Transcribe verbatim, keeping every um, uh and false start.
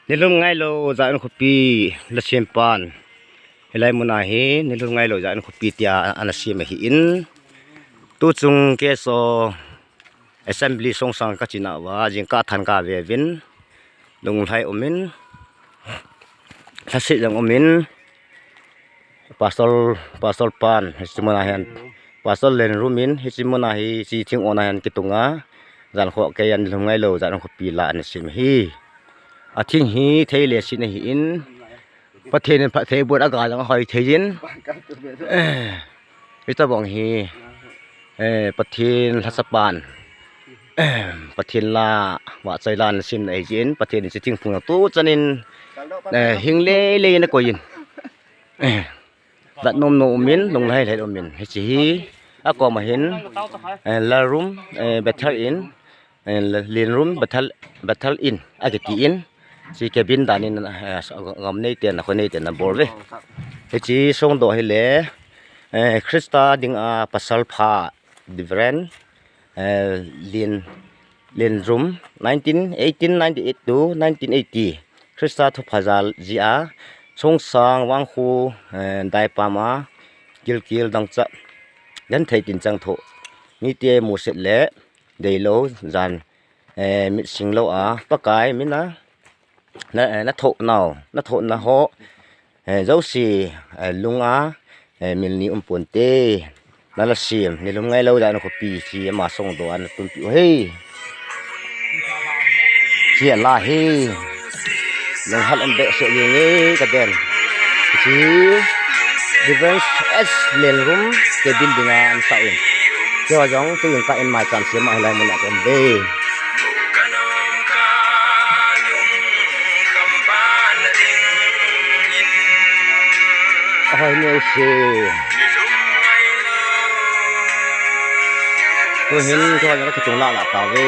Nilum ngailo Zion khuapi la siam pan, hilai muna hi Nilum ngailo Zion khuapi tia a na siam ahi in, tucung keso assembly songsang ka cina va zingkah than ka vevin, lunglhai omin, thasit zang omin, Pastor, Pastor pan hici muna hian, Pastor Len Rum in hici muna hi ci thing ona hian kitunga, zan khuah kei an Nilum ngailo Zion khuapi la an sim hi. A thing hi thei le sin ahi in, Pathian in phat thei buat a ga zang a hoi thei in, eh, hita bawng hi, eh, Pathian hlasapan, eh, Pathian la, vahchoi la an sim na ei zin, Pathian in ci thing phung tu chanin, eh, hing lei lei na koi in, eh, lat nom no umin, lunglhai lhai umin, hici hi a kawm ahin, eh, Lalrum, eh, Bethel in, eh, Linrum Bethel, Bethel in a kiti in, ci kebin danin, eh, gam neite na khua neite na bol ve. Hici songdawh hi le, eh, Krista dinga pasal pha Reverend, eh, Lin, Linrum, nineteen, eighteen ninety-eight to nineteen eighty, Krista thupha zal zia, Songsang Vangkhu, eh, Daipama, Gilkil Dangcha, Genthei Tincang Tho, mite musit le deilo zan, eh, mit singlo a, Pakai mina, na, eh, na thoh nau, na thoh na ho, eh, zosi, eh, lunga, eh, milni umpunte, na la sim, Nilum ngailo Zion khuapi ci ama songdawh an tunpi uh hei. Ci a la hi. Lunghal om beh seh ling e ka den. Ci Reverend S Len Rum kebin dinga an sa in. Ci a zong tu in ka in mai chan siam a hilai mun a om be. Ahoi neu si. Tuhin tua na ka tung la la ta ve.